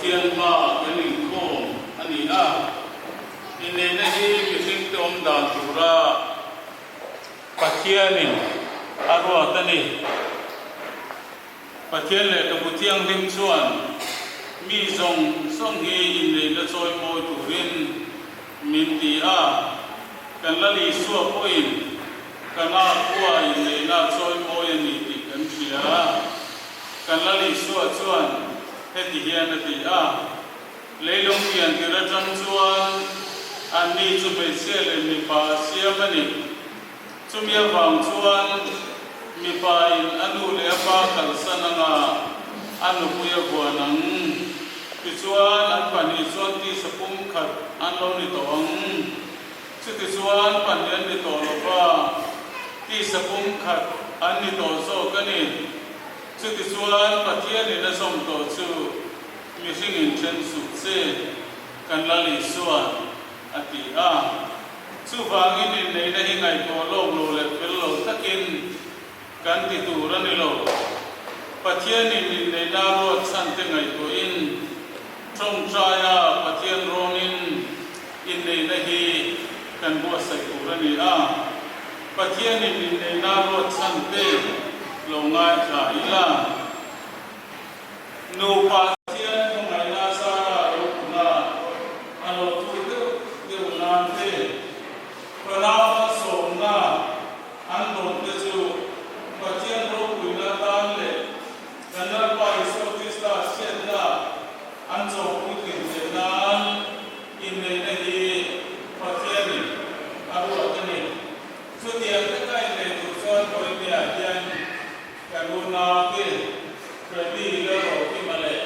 Pathian hmaah kan inkhawm a ni a. Inneihna hi mihringte awm dan tura Pathianin a ruat a ni. Pathian Lehkhabu Thianghlim chuan mi zawng zawng hi inneihna chawimawi turin min ti a. Kan Lal Isua pawhin kan akhua inneihna chawimawi a ni tih kan hria. Kan Lal Isua chuan heti hian a ti a, Leilung pian tir atang chuan anni chu hmeichhia leh mipa a siam a ni. Chumi avang chuan mipa in a nu leh a pa kalsan anga a nupui a vuan ang. Tichuan an pahnih chuan tisa pum khat an lo ni tawh ang. Chutichuan pahnih an ni tawh lo va, tisa pum khat an ni tawh zawk a ni. Chutichuan Pathianin a zawm tawh chu mihring in then suh che, kan Lal Isuan a ti a. Chuvangin inneihna hi ngaihtuah lawk lo leh fel lo takin kan ti tur a ni lo. Pathianin inneihna ruat chhan te ngaihtuahin tawngtaia Pathian rawnin inneihna hi kan buatsaih tur a ni a. Pathianin inneihna ruat chhan te lo ngaithla ila. Nupa Pathian khawngaihna zara lo kuna a lo thu deuh deuh nan te, Pranava sawmna an dawn te chu Pathian ropuina tan leh kan Lalpa Isua Krista hriatna an chawpui tlin theih nan inneihna hi Pathianin a ruat a ni. Chutiang taka inneih tur chuan Bohemia hian Kan unaute Freddy Lalrokima leh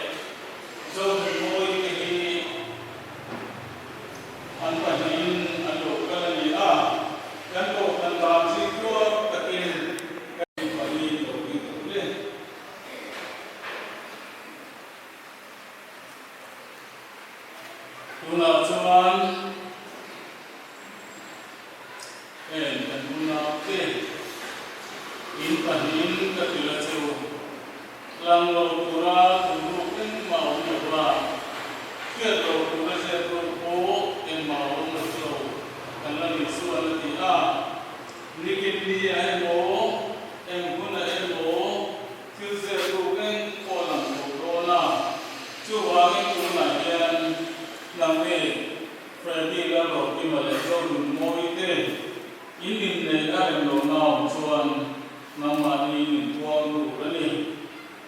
Zohmunmawii te hi an pahnihin an lo kal a ni a, kan kohhran dan zikluak takin kan inpahnih lo ding ta ule. Tunah chuan. Heng kan unaute in pahnihin ka hrilh a che u. Lang lo tura tumruk engmah awm lo va, hriat lo tura zep ruk pawh engmah awm lo chu kan la ni chuan a ti a. Nikin ni a emaw, eng hun a emaw thil zep ruk eng pawh lang lo dawn a, chuvangin tunah hian nangni Freddy Lalrokima leh Zonunmawii te in inneih a rem lo na awm chuan nangmahni in inpuang tur a ni.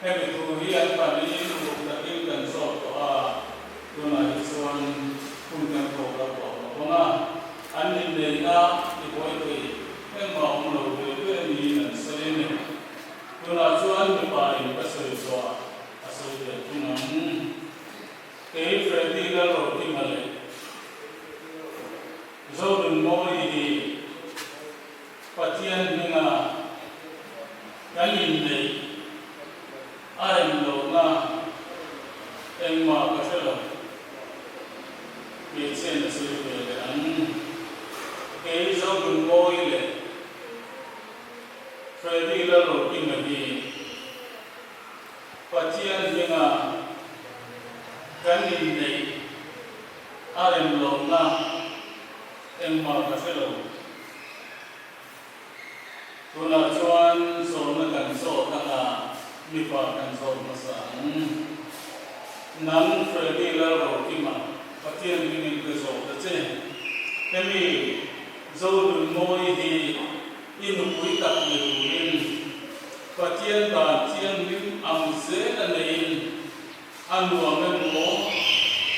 Hemi thu hi an pahnihin uluk takin kan zawt tawh a, tunah hi chuan hun kan thawk lo tawh lo bawk a, an inneihna tibuai thei engmah awm lo ve ve niin an sawi a ni. Tunah chuan mipa in ka sawi zawhah a sawi ve thung ang. Kei Freddy Lalrokima leh Zonunmawii hi Pathian hminga kan inneih a rem lohna engmah ka hre lo. Hmeichhian a sawi ve leh ang. Kei Zonunmawii leh Freddy Lalrokima hi Pathian hminga kan inneih a rem lohna engmah ka hre lo. Tunah chuan zawhna kan zawt anga mipa kan zawt hmasa ang. Nang Freddy Lalrokima, Pathian hmingin ka zawt a che. Hemi Zonunmawii hi i nupui tak ni turin Pathian dan thianghlim ang zel a neiin a nuam emaw,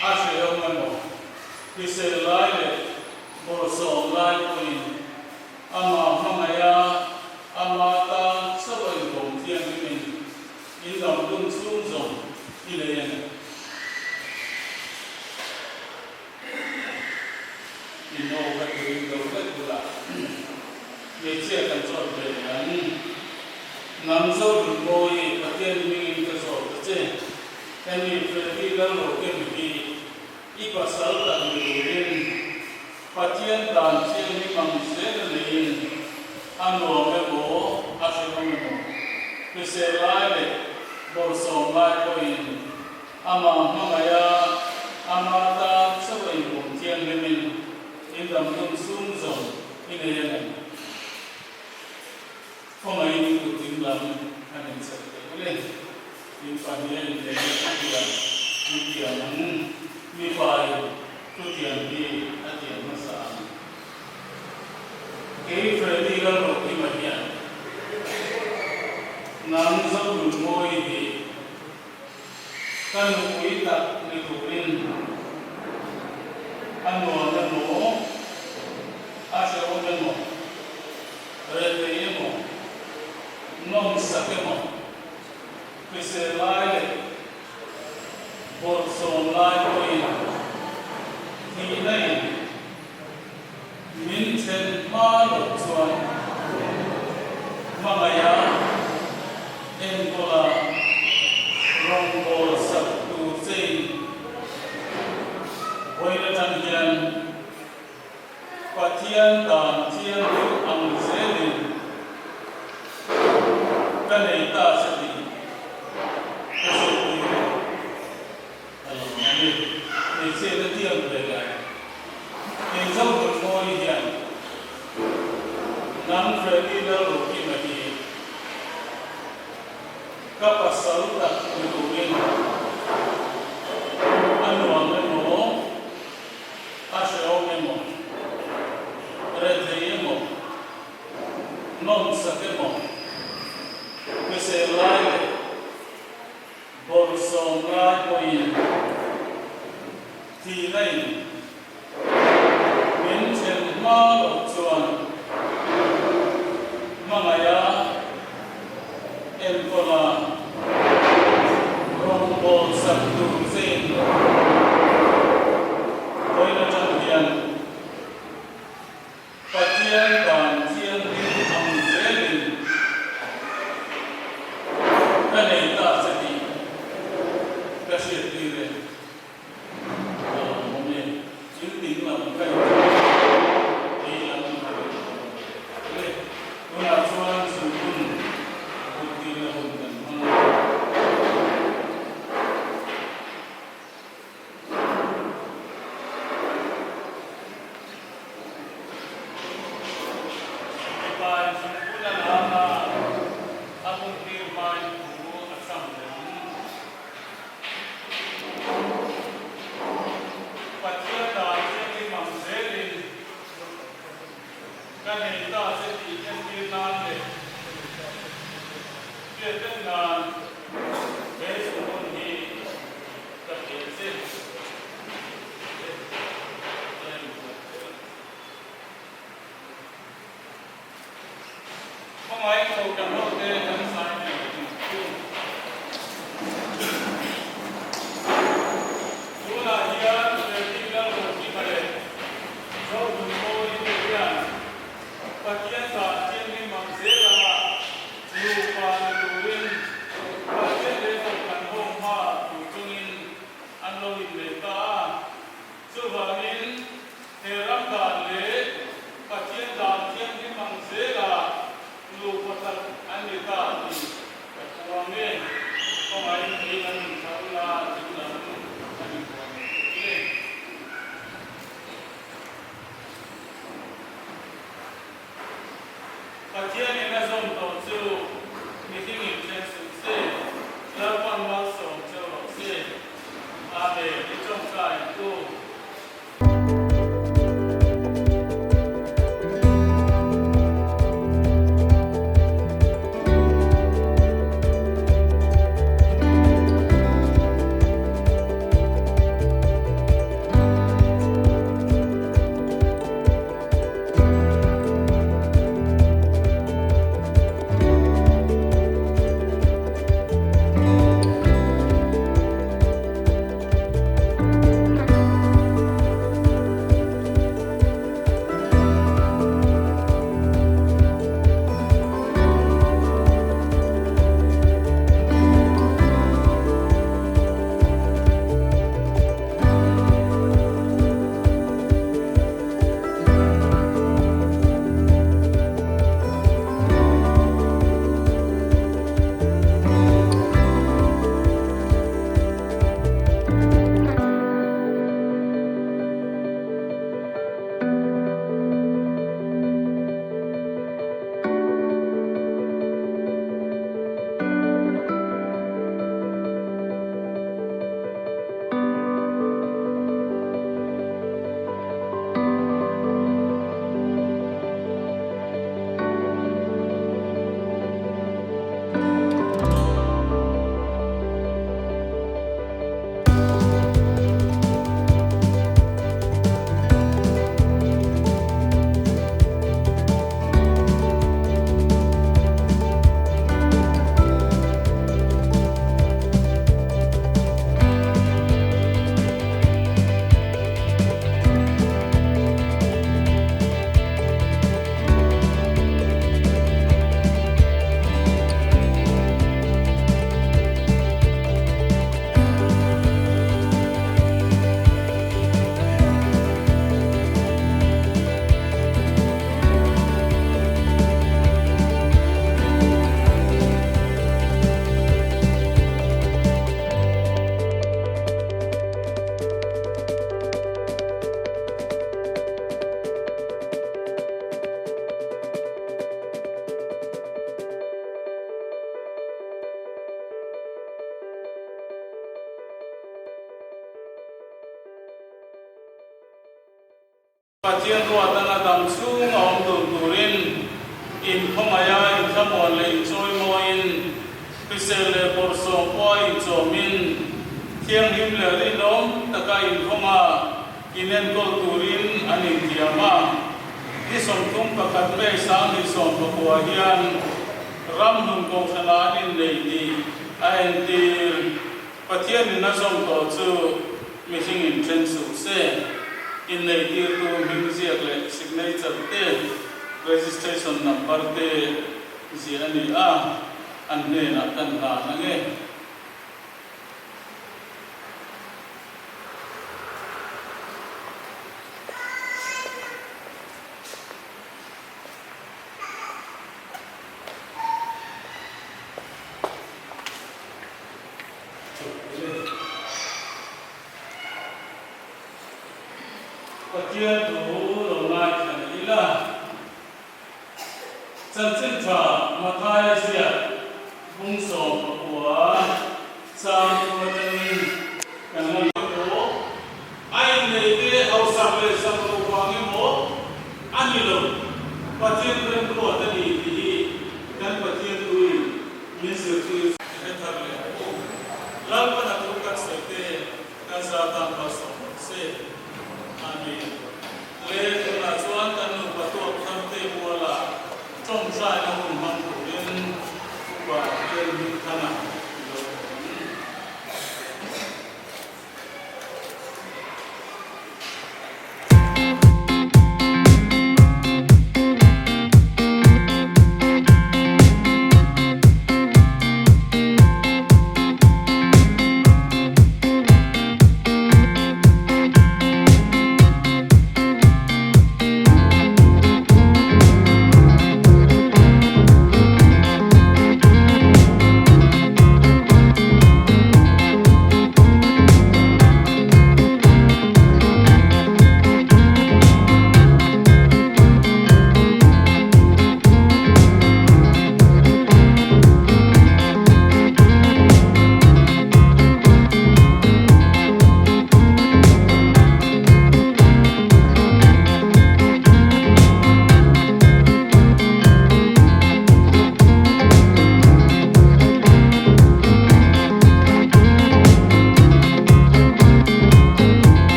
a hrehawm emaw, hrisel lai leh bawlhsawm lai pawhin amah hmangaih a, ama tan chauh a invawng thianghlimin in dam dun chhung zawng i nei a ni. I no ka turin lo vek bulah hmeichhia kan chawt ve leh ang. Nang zo Dunmawi Pathian hmingin ka zawt ta che. Hemi Freddy Lalrokem hi i pasal tak ni turin Pathian dan thianghlim ang zel a neiin a nuam emaw a hrehawm emaw hrisel lai leh bawlhsawm lai pawhin. Amah hmangaiha ama tan chauh a inpawm thianghlimin in dam dun chhung zawng i nei a ni. Khawngaihin i kut ding lam an inchep teh ule. In pahniha inneihna thutiam i tiam ang. Mipain thutiam hi a tiam hmasa ang. Kei Freddy Lalrohima hian nang Zonunmawi hi ka nupui tak ni turin a nuam emaw, a hrehawm emaw, rethei emaw, nawmsak emaw, hrisel lai leh bawrhsawm lai pawhin thihna in Min then hma loh chuan hmangaiha enkawla rawngbâwl sak tur chein vawiin atang hian Pathian dan thianghlim ang zelin ka nei ta che tih ka hriattir e. A lo ni a ni. Hmeichhia te tiang ve lai. Kei chauh rawn ngawi hian nang Freddy Lalrokima hi ka pasal tak ni turin a nuam emaw, a hrehawm emaw, rethei emaw, nawmsak emaw, hrisel lai leh Bawrhsawm lai pawhin thihna in min then hma loh chuan hmangaiha enkawla rawngbâwl sak tur chein vawiin atang hian Pathian dan thianghlim ang zelin ka nei ta che tih ka hriattir e. Ka lawmawm e, thil ding lam ka inchawm a, ei lam ka rawn chawm a. Le, tunah chuan zungbun kut tirna hun kan hmang a. Mipa in zungbun a lam a, a bun tir hmain thu a cham leh ang. Pathian dan thianghlim ang zelin ka nei ta che tih entir nan leh hriatren nan he zungbun hi Ka hria che le ka en kual teuh. Hmangaih ko kan ho te kan zai nei ang chu. Tunah hian Freddy Lalruatkima leh Zohmunmawii te hian Pathian dah thianghlim ang zel anga Nupa ni turin Pathian leh Kohhran ho hma tur chungin an lo inneih ta a. Chuvangin he ram dan leh Pathian dan thianghlim ang zela nupa tak an ni ta. Pathian ruat anga dam chhung a awm dun turin inkhawngaiha inthlamuan leh inchawimawiin, hrisel leh bawrhsawm pawha inchawmin, thianghlim leh rinawm taka inkhawnga inenkawl turin an intiam a. Ni 31 May 2019 hian Ramhlun Kohhranah an innei tih a entir. Pathianin a zawm tawh chu mihringin then suh se. Inneitirtu hming ziak leh signature te, registration number te ziah a ni a, an hnenah kan hlan ang e. Pathian thu lo ngaithla leh ila. Chanchin tha Mathaia ziak bung 19 chang thu atangin kan la emaw, a inneite hausak leh sak loh vang emaw a ni lo, Pathian remruat a ni tih hi kan Pathian tuin min zirtir. Hre thar leh ang u. Lalpan a thu kan sawi te kan za tan malsawm rawh se. Amen. Le tunah chuan kan nupa tuak thar te muala tawngtaina hun hmang turin Upa Lalhmingthanga i lo awm ang.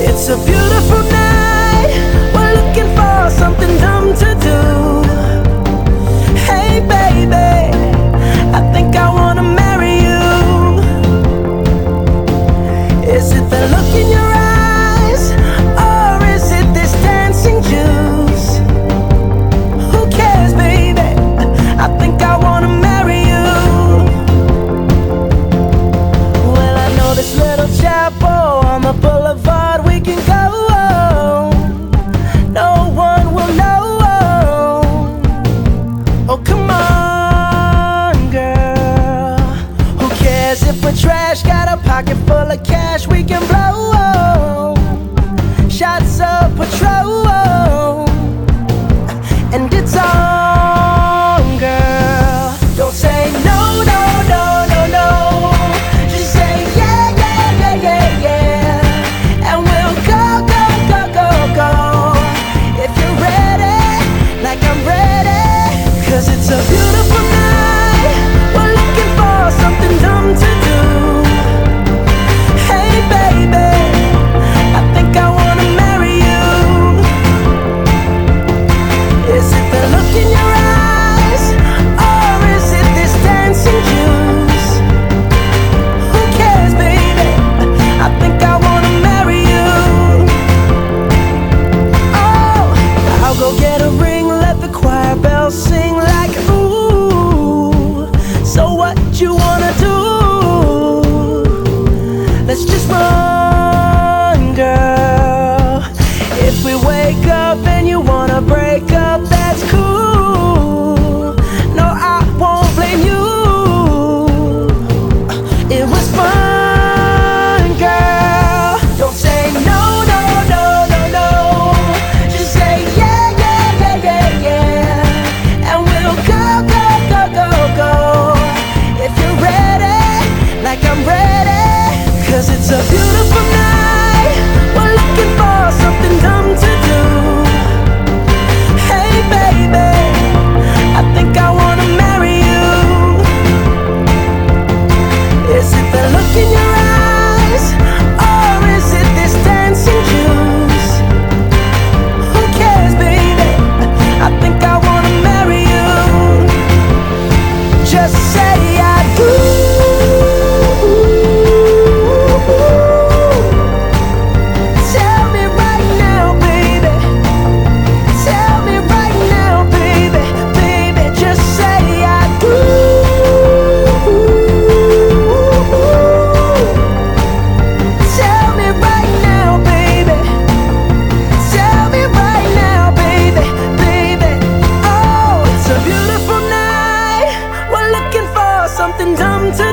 It's a beautiful night We're looking for something dumb to do Hey baby I think I wanna marry you Is it the look in your eyes Or is it this dancing juice Who cares baby I think I wanna marry you Well I know this little chapel on the boulevard we can go No one will know Oh come on girl Who cares if we're trash Got a pocket full of cash we can blow Shots of Patrol And it's on girl Don't say no, no, no, no, no Just say yeah, yeah, yeah, yeah, yeah And we'll go, go, go, go, go If you're ready, like I'm ready Cause it's a beautiful night We're looking for something dumb to do Hey baby, I think I wanna marry you Is it the look in your eyes? Or is it this dancing juice? Who cares, baby? I think I wanna marry you Oh, I'll go get a ring, let the choir bells sing like ooh So what you wanna do? Let's just run, girl.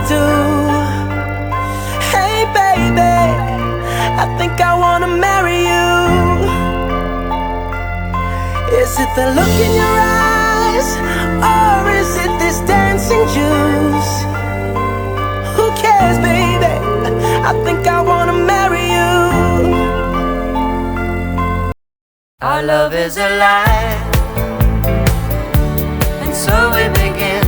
do. Hey, baby, I think I wanna marry you. Is it the look in your eyes, or is it this dancing juice? Who cares, baby? I think I wanna marry you. Our love is alive, and so we begin.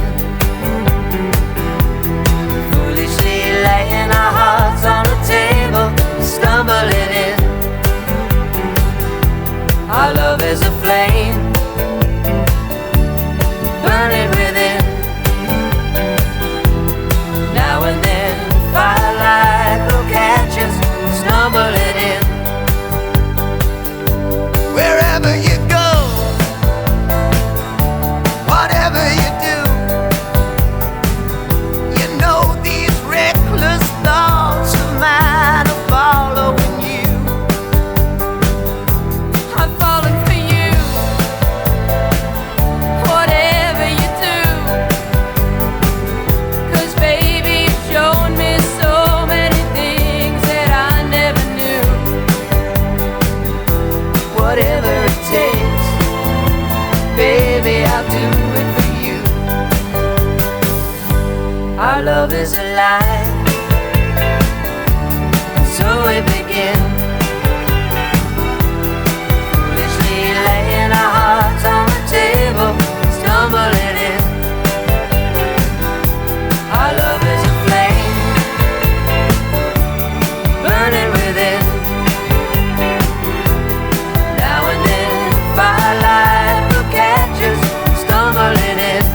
Foolishly laying our hearts on the table, stumbling in. Our love is a flame, burning within. Now and then, firelight will catch us, stumbling in. Wherever you go, whatever you do, you know these reckless thoughts of mine are following you. I've fallen for you. Whatever you do, 'cause baby, you've shown me so many things that I never knew. Whatever it takes, baby, I'll do it for you. Our love is alive, and so we begin. Foolishly laying our hearts on the table, stumbling in. Our love is a flame, burning within. Now and then, firelight will catch us stumbling in.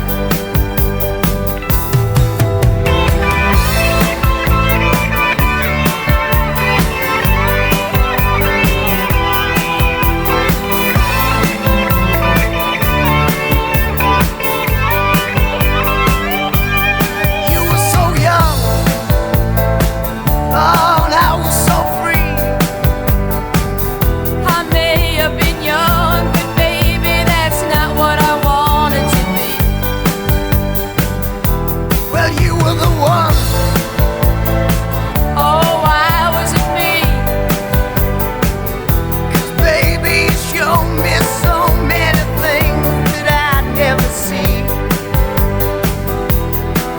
You were so young, oh, and I was so free. I may have been young, but baby, that's not what I wanted to be. Well, you were the one. Oh, why was it me? 'Cause baby, you showed me so many things that I never see.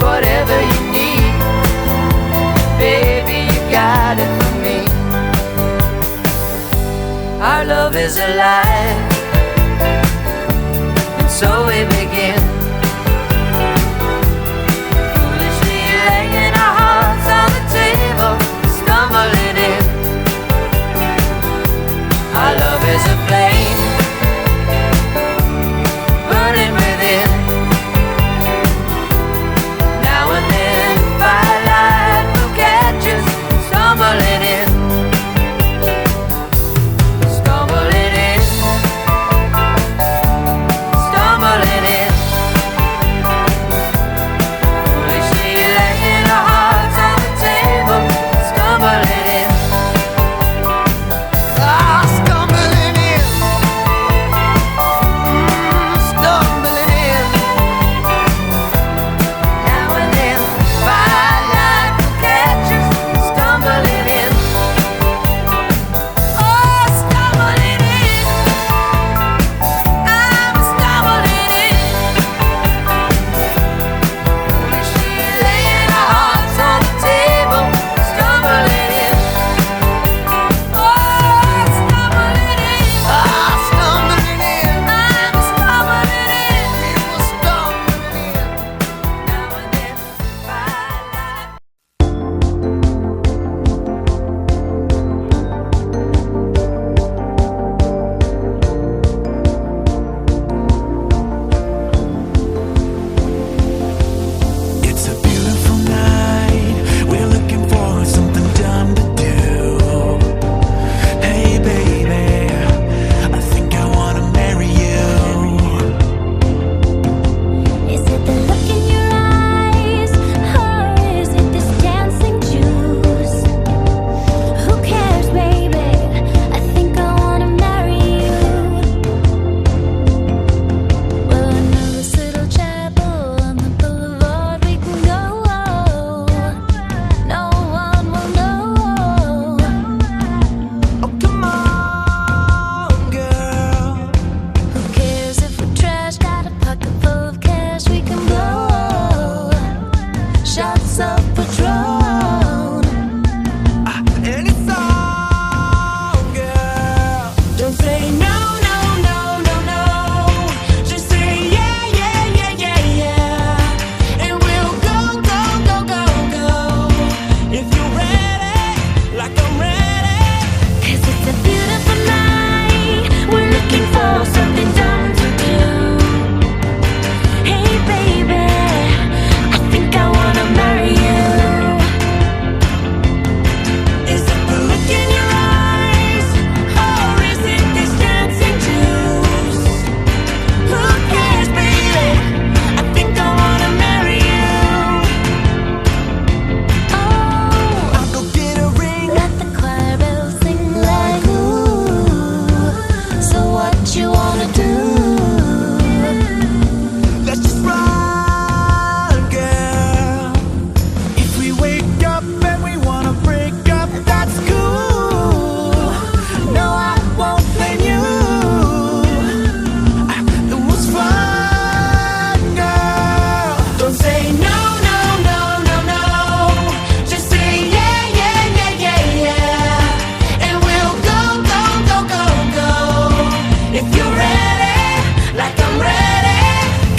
Whatever you need, baby, you got it from me. Our love is alive, and so we begin. Foolishly laying our hearts on the table, stumbling in. Our love is a flame, burning within. Now and then, firelight will catch us stumbling in, stumbling in, stumbling in.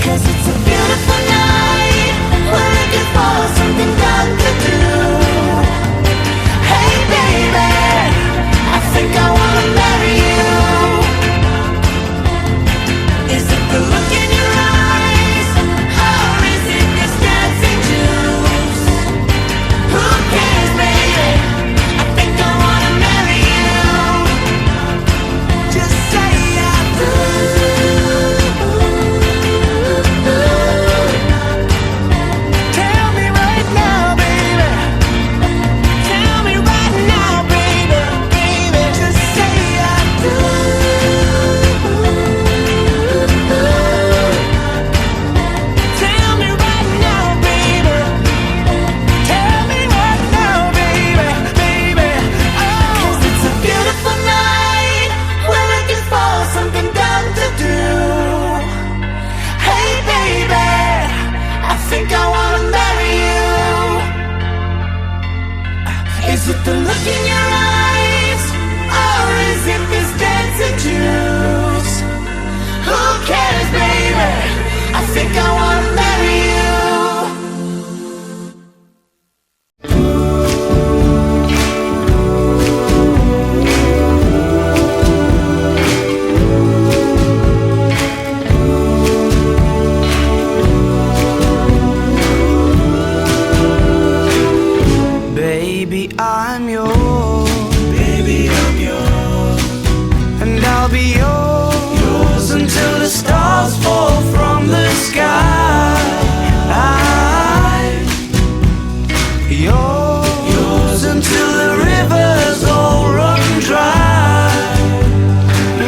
'Cause it's a beautiful night. We're looking for something dumb to do. Hey baby, I think I wanna marry you. Is it the look in your eyes, or is it this dancing juice? Who cares, baby? I think I wanna marry you. Just say I do. Tell me right now, baby. Tell me right now, baby, baby. Just say I do. Tell me right now, baby. Tell me right now, baby, baby. Oh. 'Cause it's a beautiful night. We're looking for something dumb to do. Hey, baby, I think I wanna marry you. Is it the look in your eyes, or is it this dancing juice? Who cares, baby? I think I wanna marry you. Baby, I'm yours. Baby, I'm yours. And I'll be yours. Yours until the stars fall from the sky. I, yours. Yours until the rivers all run dry.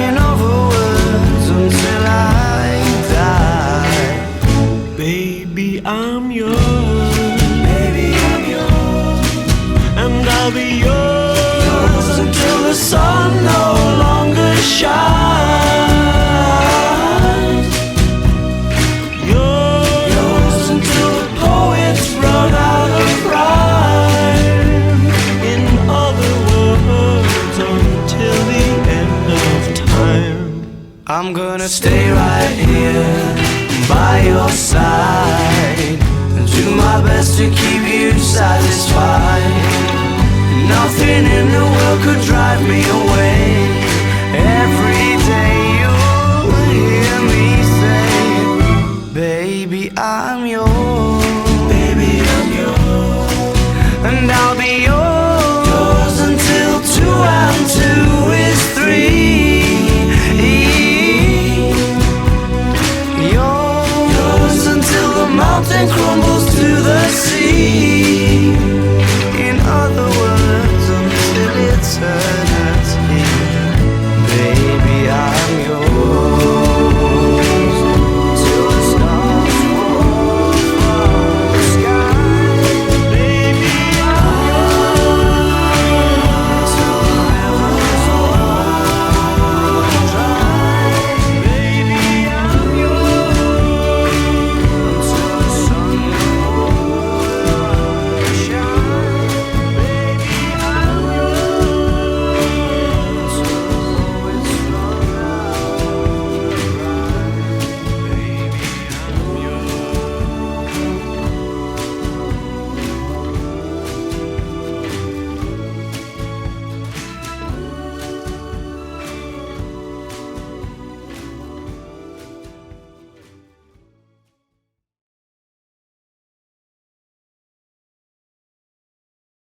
In other words, until I die. Baby, I'm yours. Baby, I'm yours. And I'll be yours. Yours until the sun no longer shines. Yours. Yours until the poets run out of rhyme. In other words, until the end of time. I'm gonna stay right here by your side and do my best to keep you satisfied. Nothing in the world could drive me away. Every